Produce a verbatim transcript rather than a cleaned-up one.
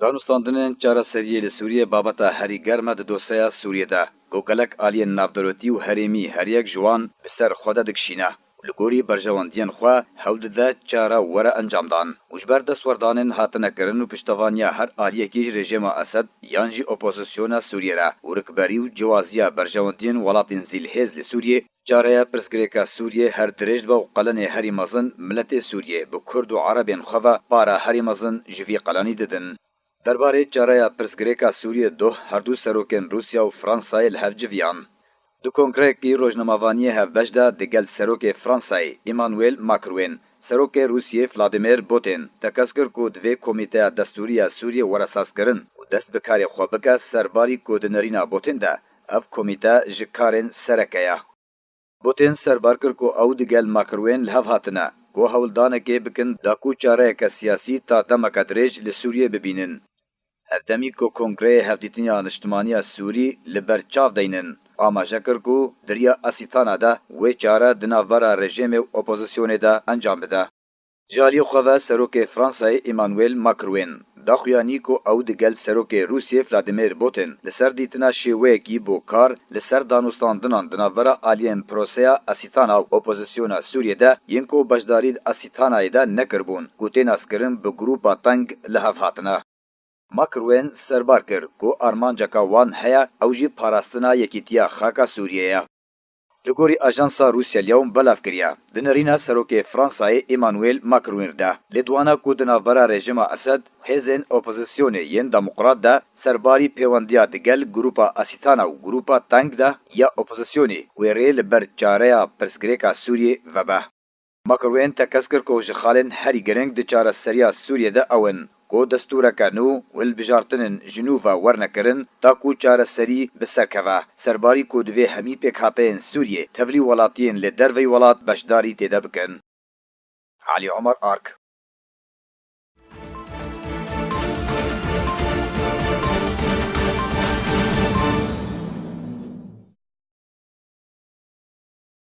Danûstandinên çareseriyê li Sûriyê babeta herî germ e di dosyeya Sûriyê de, ku gelek aliyên navdewletî û herêmî her yek ji wan bi ser xwe de dikişîne û li gorî berjewendiyên xwe hewl dide çare were encamdan û ji ber destwerdanên hatine kirin û piştevaniya her aliyekî ji rejîma Esed yan jî opozisyona Sûriyê re û rikberî û ciwaziya berjewendiyên welatên zîlhêz li Sûriyê, çareya pirsgirêka Sûriyê her dirêj dibe û qelenê herî mezin miletê Sûriyê bi Kurd û Erebên xwe ve para herî mezin ji vî qelenî didin. Derbarê çareya pirsgirêka Sûriyê doh her du serokên Rûsya û Fransayê li hev civiyan. Di kongreyekî rojnamevaniyê hevbeş de digel serokê Fransayê Emmanuel Macron, serokê Rûsiyê Vladimir Putin tekez kir ku divê komîteya destûrî ya Sûriyê were sazkirin û dest bi karê xwe bike, serbarî ku di nerîna Putin de ev komîte ji karên sereke ye. Putin serbar kir ku ew digel Macron li hev hatine ku hewldanekê bikin da ku çareyeke siyasî ta demeke dirêj li Sûriyê bibînin. Hevdemî ku Kongreyê Hevdîtiniya Niştimanî ya Sûrî li ber çav deynin, amaje kir ku di riya Asîtana de wê çare di navbera rejîmê û opozisyonê de encam bide. Ji aliyê xwe ve serokê Fransayê Emmanuel Macron daxuyanî ku ew digel serokê Rûsiyê Vladimir Putin li ser dîtina şêweyekî bo kar li ser danûstandinan di navbera aliyên proseya Asîtana û opozisyona Sûriyê de yên ku beşdarî di Asîtanayê de nekiribûn ku tê naskirin bi grûpa teng li hev hatine. Macron serbar kir ku armanceka wan heye, ew jî parastina yekîtiya xaka Sûriyê ye. Li gorî ajansa Rûsya Lyon belav kiriye, di nerîna serokê Fransayê Emmanuel Macron de, lêdwana ku di navbera rejîma Esed û hêzên opozisyonê yên demokrat de serbarî pêwendiya digel grûpa Asîtana û grûpa teng de ya opozisyonê wê rê li ber çareya pirsgirêka Sûriyê vebe. Macron tekez kir ku ji xalên herî giring di çareseriya Sûriyê de ew in ku destûreke nû û hilbijartinên ji nû ve werne kirin, ta ku çareserî bi ser keve, serbarî ku divê hemî pêkhateyên Sûriyê tevlî welatiyên li derveyî welat beşdarî tê de bikin. Elî Omer Ark.